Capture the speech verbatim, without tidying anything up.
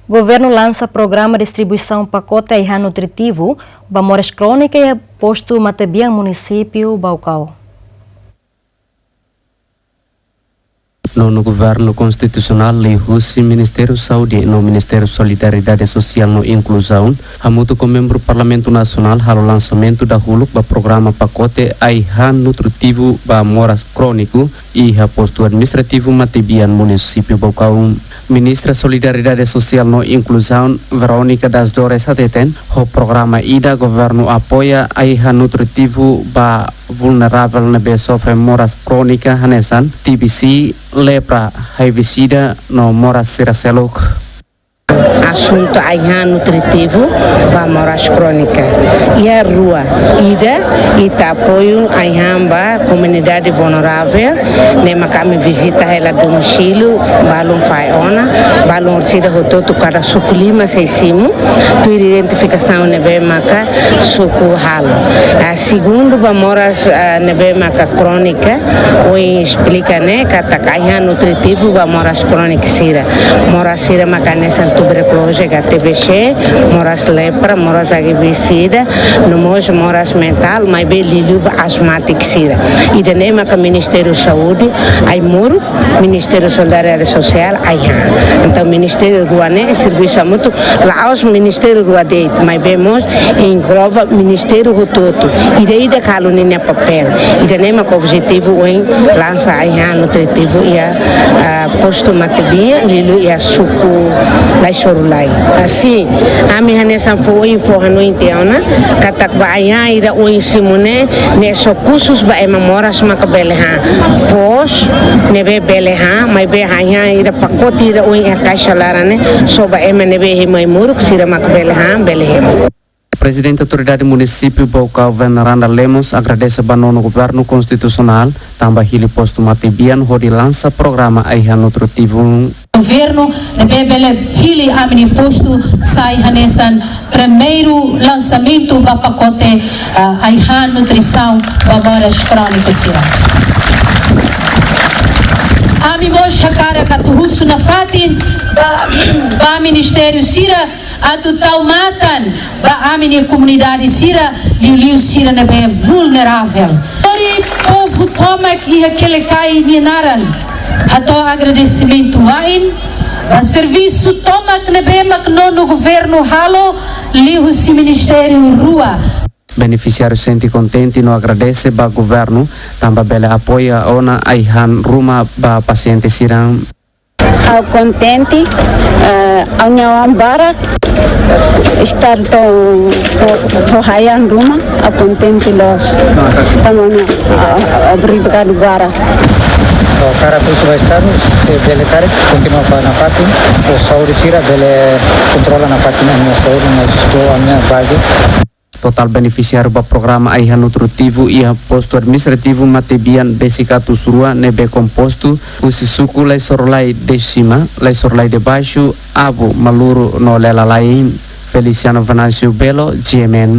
Governu lansa programa distribuisaun pakote ai-han nutritivu ba moras krónika iha postu Matebian, munisípiu Baucau. Nono Governu Konstitusionál liuhusi Ministériu Saúde no Ministériu Solidariedade Sosiál no Inkluzaun, hamutuk ho membru Parlamentu Nasionál halo lansamentu dahuluk ba programa pakote ai-han nutritivu ba moras króniku iha postu administrativu Matebian, munisípiu Baucau. Ministra Solidariedade Sosiál no Inkluzaun, Verónica das Dores hateten, ho programa ida governu apoia ai-han nutritivu ba vulneravel ne'ebé sofre moras krónika hanesan T B C, lepra, HIV, SIDA no moras sira seluk. Asuntu ai-han nutritivu ba moras krónika. Iha rua, ida, ita apoiu ai-han ba komunidade vulneravel, ne'e maka ami vizita hela domosíliu, balun fahe ona, balun sira hotu-hotu kada suku lima sei simu, tuir identifikasaun ne'ebé maka suku halo. Ah, segundu, ba moras, ah, ne'ebé maka krónika, ohin esplika ne'e katak ai-han nutritivu ba moras krónika sira. Moras sira maka hanesan tuberkuloze ka T B C, moras lepra, moras HIV, SIDA, no mós moras mentál, maibé liuliu ba asmátiku sira. Ida-ne'e maka Ministériu Saúde ai-moruk, Ministériu Solidariedade Sosiál ai-han. Entaun, ministériu rua ne'e servisu hamutuk, la'ós ministériu rua de'it, maibé mós engloba ministériu hotu-hotu. Ida-idak halo ninia papél. Ida-ne'e maka objetivu ohin lansa ai-han nutritivu iha, ah, postu Matebian, liuliu iha suku Laisorulai. Asin, ami hanesan fó info hanoin tiha ona, katak ba ai-han ida ohin simu ne'e, ne'e só khusus ba ema moras maka bele han. Foos ne'ebé bele han, maibé ai-han ida pakote ida ohin iha kaixa laran ne'e, só ba ema ne'ebé hemu ai-moruk sira maka bele han, bele hemu. Prezidente Autoridade Munisípiu Baucau, Veneranda Lemos, agradese ba Nono Governu Konstitusionál, tanba hili postu Matebian hodi lansa programa ai-han nutritivu. Governu ne'ebé bele hili ami-nia postu sai hanesan primeiru lansamentu ba pakote, ah, ai-han nutrisaun ba moras krónika sira. Ami mós hakarak atu husu nafatin ba, ba ministériu sira atu tau matan ba ami-nia komunidade sira, liuliu sira ne'ebé vulneravel. Hodi povu tomak iha Quelicai nia naran hato'o agradesimentu wa'in ba servisu tomak ne'ebé mak Nono Governu halo liuhusi ministériu rua. Benefisiáriu sente kontente no agradese ba governu tanba bele apoia ona ai-han ruma ba pasiente sira. Ha'u kontente, eh, ha'u-nia oan barak, Estadu fó, fó, fó ai-han ruma, ha'u kontente loos. Tanba ne'e, ah, obrigadu barak. Ha'u hakarak husu ba Estadu, se bele karik, kontinua ba nafatin, atu saúde sira bele kontrola nafatin ami-nia saúde, no ami-nia baze. Totál benefisiáriu ba programa ai-han nutritivu iha postu administrativu Matebian besik atus rua ne'ebé kompostu husi suku Laisorulai de Cima, Laisorulai de Baixo, Abu, Maluru no Lela Lain. Feliciano Venâncio Belo, G M N.